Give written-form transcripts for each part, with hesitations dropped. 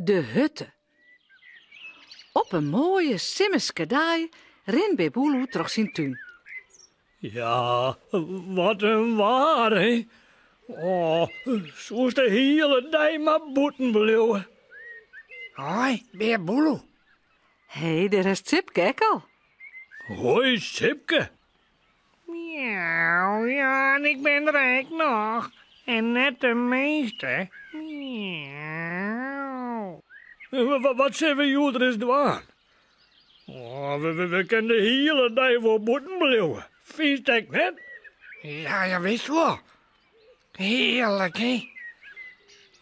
De hutte. Op in moaie simmerske dei rint Bear Boeloe troch syn tún. Ja, wat in waar, hè? Oh, soest de hiele dei mar bûten bliuwe. Hoi, Bear Boeloe. Hé, dêr is Sipke ek al. Hoi, Sipke. Miauw, ja, en ik bin der ek noch. En net de minste. Miauw. Wat sille we hjoed ris dwaan? Oh, we kinne de hiele dei wol bûten bliuwe. Fynst ek net? Ja, ja, witst wol. Hearlik, hè?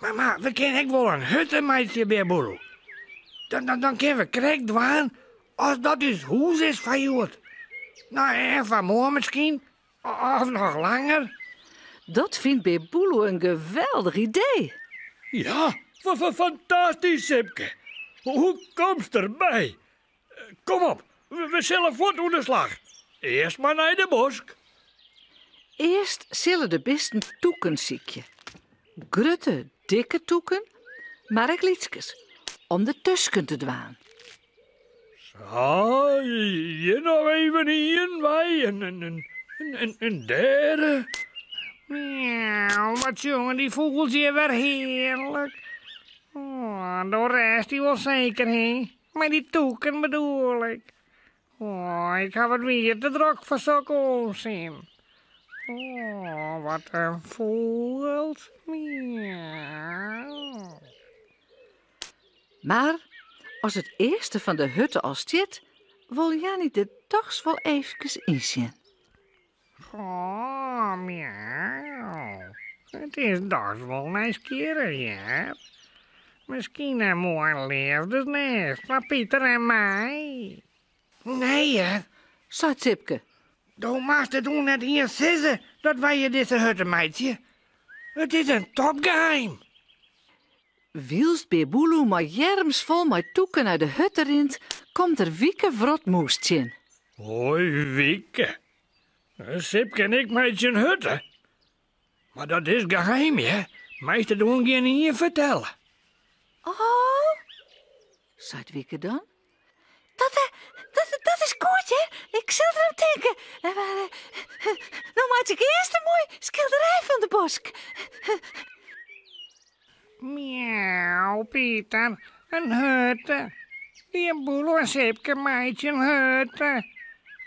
Mar, mar we kinne ek wol in hutte meitsje, Bear Boeloe. Dan, dan, dan kinne we krekt dwaan as dat ús hûs is foar hjoed. No, en foar moarn miskien, of noch langer. Dat fynt Bear Boeloe in geweldich idee. Ja, fantastysk, Sipke. Hoe komst derby? Kom op, we sille fuort oan de slach. Earst mar nei de bosk. Earst sille de bisten tûken sykje. Grutte, dikke tûken, mar ek lytskes, om der tusken te dwaan. Sa, hjir noch even ien wei en, en, en, en, en dêr. Miauw, wat sjonge dy fûgels hjir wer hearlik. Oh, do rêst dy wol seker, hè? Mei dy tûken bedoel ik. Oh, ik haw it wier te drok foar sokke ûnsin. Oh, wat in fûgels. Miauw. Mar as it earste fan de hutte al stiet, wol Janny der dochs wol eefkes yn sjen. Goh, miauw. It is dochs wol nijsgjirrich, hear. Miskien in moai leafdesnêst foar Piter en my. Nee, hear, seit Sipke. Do moatst it oan net ien sizze dat wy hjir dizze hutte meitsje. It is in topgeheim. Wylst Bear Boeloe mei earms fol mei tûken nei de hutte rint, komt er Wieke Wrotmûs tsjin. Hoi Wieke. Sipke en ik meitsje in hutte. Mar dat is geheim, hear. Meist it oan gjinien fertelle. Oh, seit Wieke dan. Dat, eh, dat, dat is goed, hear. Ik sil derom tinke. Eh, mar, eh, no meitsje ik earst in moai skilderij fan de bosk. Miauw, Piter, in hutte. Bear Boeloe en Sipke meitsje in hutte.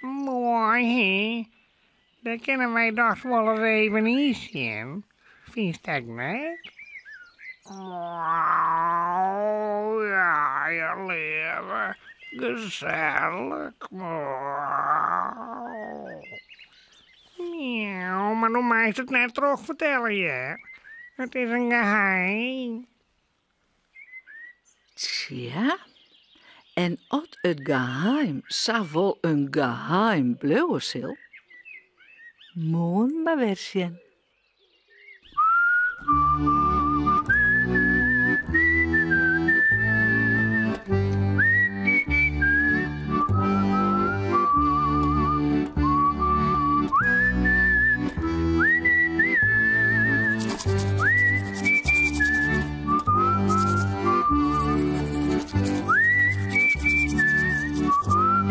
Moai, hè? Dêr kinne wy dochs wolris even yn sjen, fynst ek net? Miauw, ja, je leave, gesellich, miauw. Miauw, mar do meist it net trochfertelle, hear. It is in geheim. Tsja, en at it geheim sa wol in geheim bliuwe sil, moarn mar wer sjen.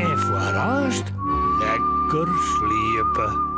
En foar aanst lekker sliepe.